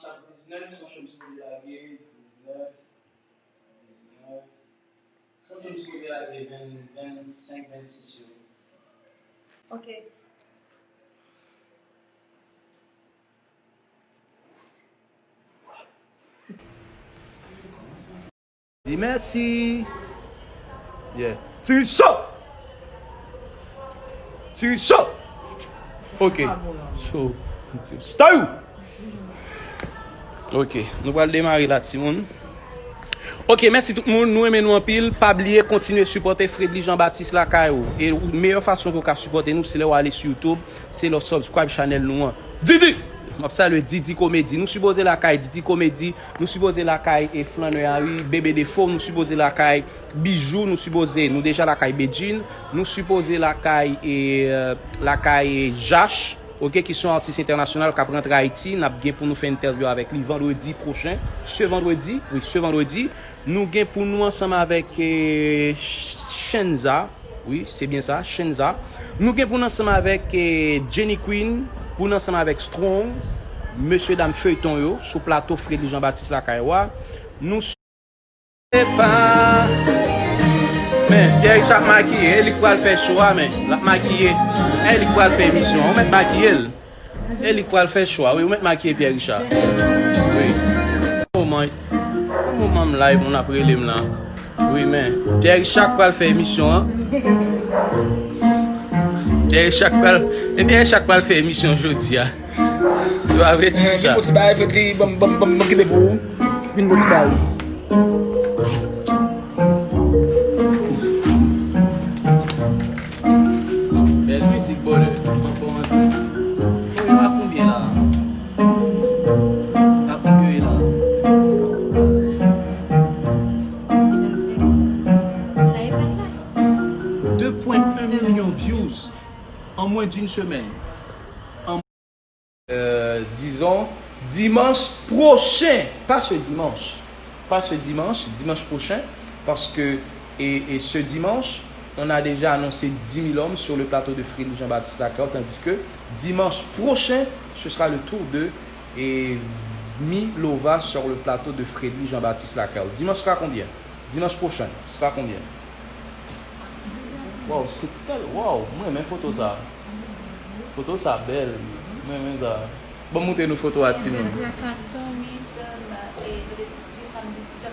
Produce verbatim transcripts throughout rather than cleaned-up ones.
Chak diznèf, se yon show m sipoze lage, diznèf, diznèf. Se yon show m sipoze lage ven, vennsenk, vennsis yo. Ok. Di mèsi. Yeah. Tiri cho! Tiri cho! Ok. Show. Style! Ok. Nou pral demare la, timoun. Ok, mèsi tout moun. Nou renmen nou anpil. Pa bliye kontinye sipòte Fredly Jean Baptiste lakay ou. E meyè fason ke w ka sipòte nou, se lè w ale sou YouTube, se lè w subscribe chanèl nou an. Didi! M ap salye Didi Komedi. Nou sipoze lakay Didi Komedi. Nou sipoze lakay e Flannè a wi, Bebe Defo, nou sipoze lakay Bijou, nou sipoze, nou deja lakay Bedjine, nou sipoze lakay e, euh, lakay e Jach, ok, ki se yon atis entènasyonal k ap rantre Ayiti, n ap gen pou nou fè entèvyou avèk li vandredi pwochen, se vandredi, wi, se vandredi, nou gen pou nou ansanm avèk e, Shenza, wi, se byen sa, Shenza, nou gen pou nou ansanm avèk e, Jenny Queen, pou nou ansanm avèk Strong, mesye dam feyton yo, sou plato Fredly Jean Baptiste lakay ou a. Nou se pa. Men, Pierre Richard ap makiye, e li k pral fè show a, men, l ap makiye. E li k pral fè emisyon an, ou mèt makiye l. E li k pral fè show a, wi, ou mèt makiye Pierre Richard. Wi. Moman, moman m live, moun ap rele m la. Wi, men, Pierre Richard k pral fè emisyon an. Pierre Richard k pral, e Pierre Richard k pral fè emisyon jodi a. Yo avèti sa. Vin pou ti bagay, Fredly, ban m, ban m, ban m, ban m kenbe pou ou. Vin pou ti bagay. Bèl mizik, brother, san fò manti. Mwen a konbyen la? A konbyen la? Deux point un million views en moins d'une semaine. Euh, disons, dimanche prochain, pas ce dimanche, pas ce dimanche, dimanche prochain, parce que, et, et ce dimanche, on a déjà annoncé dix mille hommes sur le plateau de Fredly Jean-Baptiste Lacrève, tandis que dimanche prochain, ce sera le tour de et Milova sur le plateau de Fredly Jean-Baptiste Lacrève. Dimanche sera combien? Dimanche prochain sera combien? Wow, se tèl, wow, mwen renmen foto sa. Foto sa bèl. Mwen renmen sa. Bon, montre nou foto a timoun.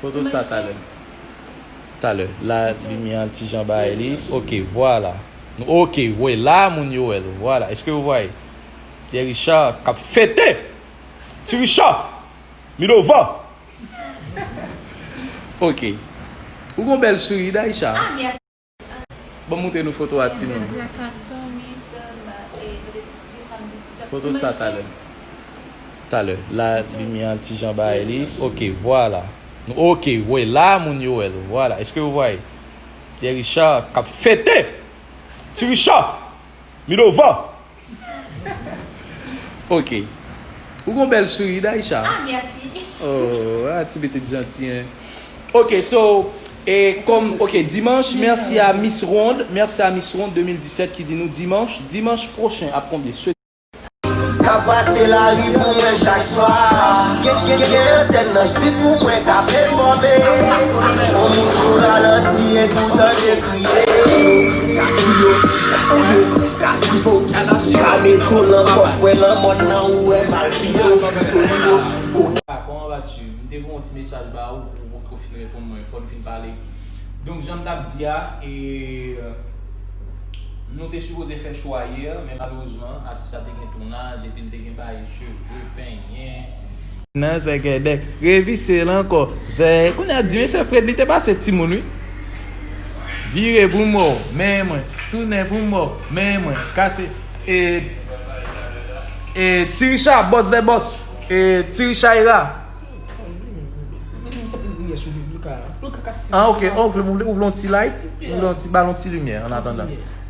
Foto sa talè. Talè. La, limyè an ti jan bay li. Ok, vwala. Ok, wè la, moun yo wè l. Vwala. Èske w vwè? Pierre Richard k ap fete! Ti Richard! Milova! Ok. Ou gon bèl souri, Daïcha. Ah, mèsi. Bon, montre nou foto a timoun. Foto sa talè. Talè. La, limyè an ti jan bay li. Ok, vwala. Ok, wè la, moun yo wè l. Vwala. Èske w vwè? Pierre Richard k ap fete! Ti Richard! Milova! Ok. Ou gon bèl souri, Daïcha. Ah, mèsi. Oh, ah, ti pitit janti, hein. Ok, so, e kòm, ok, dimanche, merci à Miss Ronde, merci à Miss Ronde deux mille dix-sept ki di nou dimanche, dimanche prochain, ap konbyen? Ka pase lari pou mwen chak swa. Gen, gen, gen antèn nan swit pou mwen ka pefòme. On moun kou ralanti, e poutan je kriye. Kasiyo, kasiyo, kasiyo. Ka meto nan kòfwè lanmòn nan, ou wè palpito. Solido. Ah, comment vas-tu? M te voye yon ti mesaj ba ou, ou potko fin reponn mwen, fò n fin pale. Donk, jan m t ap di a, e, nou te sipoze fè show a yè, men malerezman, atis la te gen tounaj, epi l te gen bagay cheve, penyen. Nan zègèdèk, revise l ankò. Zè, kounye a di, mesye Fred, li te pase timoun, wi. Vire pou mò, men mwen. Tounen pou mò, men mwen. Kase, e, e, Ti Richard, bòs dè bòs. E, Ti Richard Era. Ah, ok, ok, ou vle, ou vle yon ti light? Ou vle yon ti, ba l yon ti limyè, an atandan.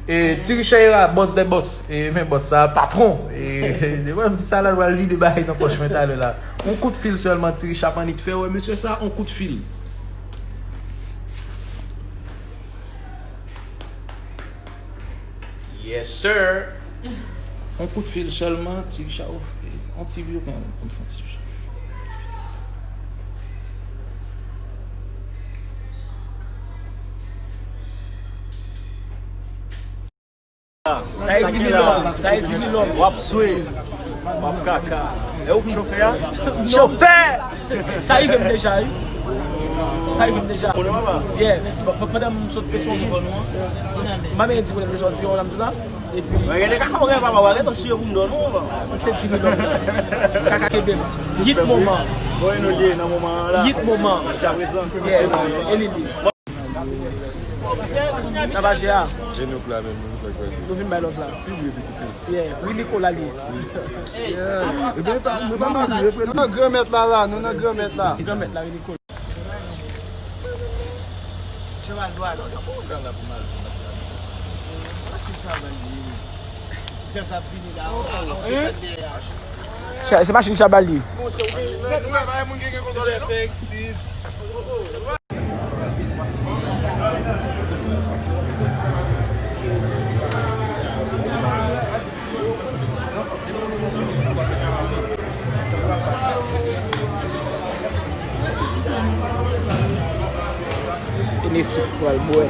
E, Ti Richard Era, bòs dè bòs. E, men bòs sa, patwon. E, mwen, m di sa la, l pral vide bagay nan pòch mwen talè la. On kout fil sèlman, Ti Richard ap annik fè wè mesye sa, on kout fil. Yes, sir. On kout fil sèlman, Ti Richard, on ti vye, on ti vye. Sa e di milyon, sa e di milyon. W ap swe, w ap kaka. E ou k chofè a? Chofè! Sa rive m deja, wi. Sa rive m deja. Konnen papa? Yeah. P-, p-, pandan m sot Petwon devan nou an, m pa menm di kote m te sòti, yon lam tou la. Epi, mwen gen de kaka, mwen gen papa, mwen gen tan siye pou m dò, non, papa. Se di milyon. Kaka kenbe m. Yit moman. Bon, e nou de nan moman an la. Yit moman. Jiska prezan. Yeah, e li li. Tabache a. E nou k la menm, nou fè kwè se. Nou vin bay lòv la. Pi byen, pi koupe. Yeah, Willy Cola li ye. Ebyen, pa, nou pa mari, refre. Nou nan Granmèt la, la, nou nan Granmèt la. Granmèt la, Willy Cola. Sa, se machin chabal li. Hennessy pral bwè.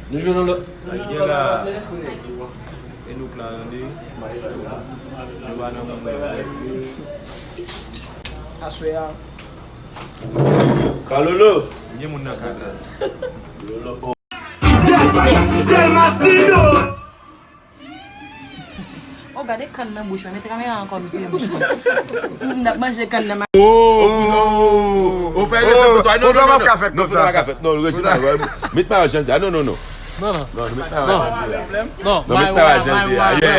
Nou jwenn yon lòt. Sa k gen la? E nou k la, tande. Nou pa nan moun nan. Aswè a. Kalolo. Gen moun nan kay la. Oh, gade kann nan bouch mwen. Mete kamera an kòm se bouch mwen. M ap manje kann nan. Oh, oh, pa fè foto a. Non, non, non, non. Foto a pa ka fèt konsa. Non, Reginald, met pa jan di a. Non, non, non. Non, non. Non, met pa jan di a. Non, met pa jan di a. Yeah,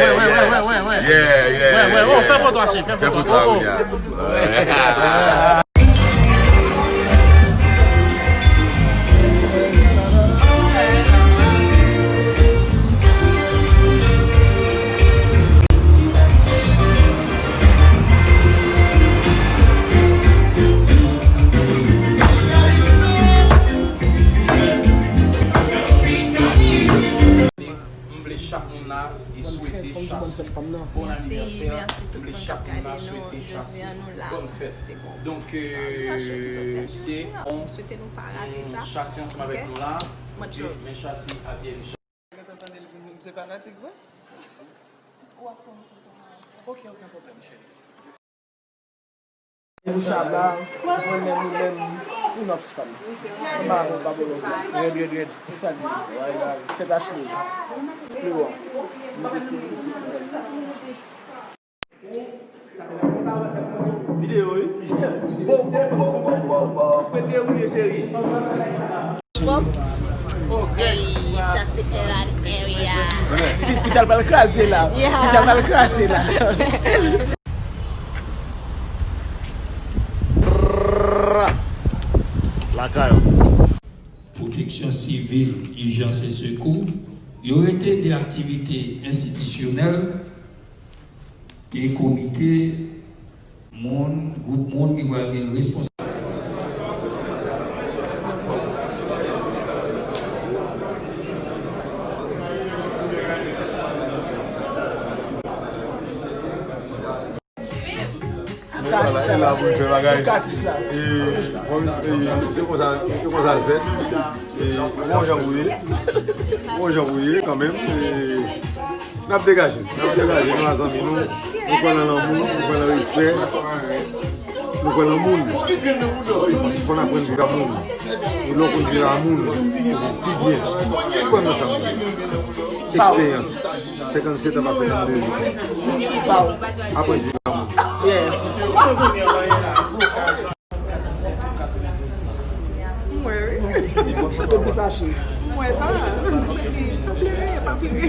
yeah, yeah. Fè foto a, chef, fè foto a. M vle chak moun la e swete Chasy bon anivèsè. M vle chak moun la swete Chasy bòn fèt. Donk, euh, se on, on Chasy ansanm avèk nou la. Men Chasy ap byen. Se fanatik vre? Ok, okenn pwoblèm, cheri. Bouch a ba, mwen menm, ou menm, ou nan ti fanm. Anba avè w, Babolo. Red, red, red. E sa k di? Fèt Ashley. Ti pli wo. Videyo, wi. Bo, bo, bo, bo, bo, bo. Fè dewoule, cheri. Ey, Chasy Erad area. Pi-, Pital pral kraze la. Yeah. Pital pral kraze la. Lakay. Pwoteksyon sivil, ijans e sekou, yo rete de aktivite enstitisyonèl ke komite moun, gwoup moun ki pral gen responsab. Ka atis la la. Ka atis la. E, bon, e, se konsa, se konsa l fèt. E, bon jan pou ye. Bon jan pou ye, kanmenm. E, n ap degaje. N ap degaje. Nou a zanmi nou. Nou kwè nan lanmou, nou kwè nan respè. Nou kwè nan moun. Paske fò n aprann viv ak moun. E lè w konn viv ak moun, ou viv pi byen. Kwè nan sa m di. Eksperyans. Senkannsèt an pa senkanndez. Aprann viv ak moun. M wè, wi. M wè sa. M ap plere, pa plere.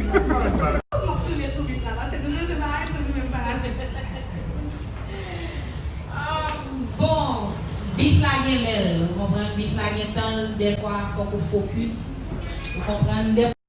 Fòk nou tounen sou bif la, paske nou bezwen bagay pou nou menm fanatik. Bon, bif la gen lè l, ou konprann? Bif la gen tan l, dèfwa fòk ou fokis. Ou konprann? Dèfwa